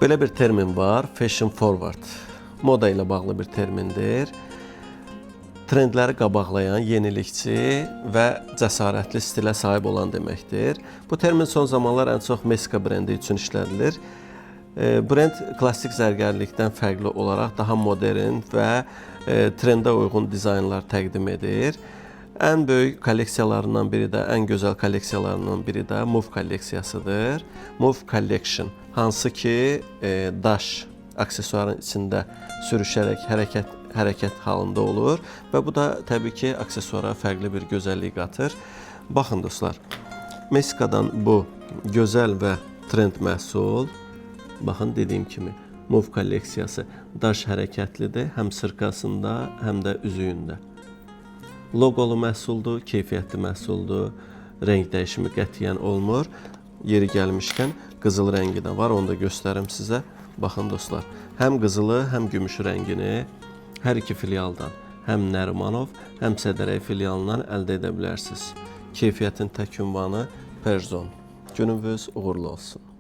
Belə bir termin var, fashion forward. Moda ilə bağlı bir termindir. Trendləri qabaqlayan, yenilikçi və cəsarətli stilə sahib olan deməkdir. Bu termin son zamanlar ən çox Meska brendi üçün işlədilir. Brend klassik zərgərlikdən fərqli olaraq daha modern və trendə uyğun dizaynlar təqdim edir. Ən böyük kolleksiyalarından biri də, ən gözəl kolleksiyalarından biri də Move kolleksiyasıdır. Move Collection, hansı ki daş aksesuarın içində sürüşərək hərəkət halında olur və bu da təbii ki, aksesuara fərqli bir gözəllik qatır. Baxın dostlar, Mexikadan bu gözəl və trend məhsul, baxın dediyim kimi Move kolleksiyası daş hərəkətlidir, həm sırkasında, həm də üzüyündə. Loqolu məhsuldur, keyfiyyətli məhsuldur. Rəng dəyişimi qətiyyən olmur. Yeri gəlmişkən qızıl rəngi də var, onu da göstərim sizə. Baxın dostlar, həm qızılı, həm gümüşü rəngini hər iki filialdan, həm Nərimanov, həm Sədərək filialından əldə edə bilərsiniz. Keyfiyyətin tək ünvanı Perzon. Gününüz uğurlu olsun.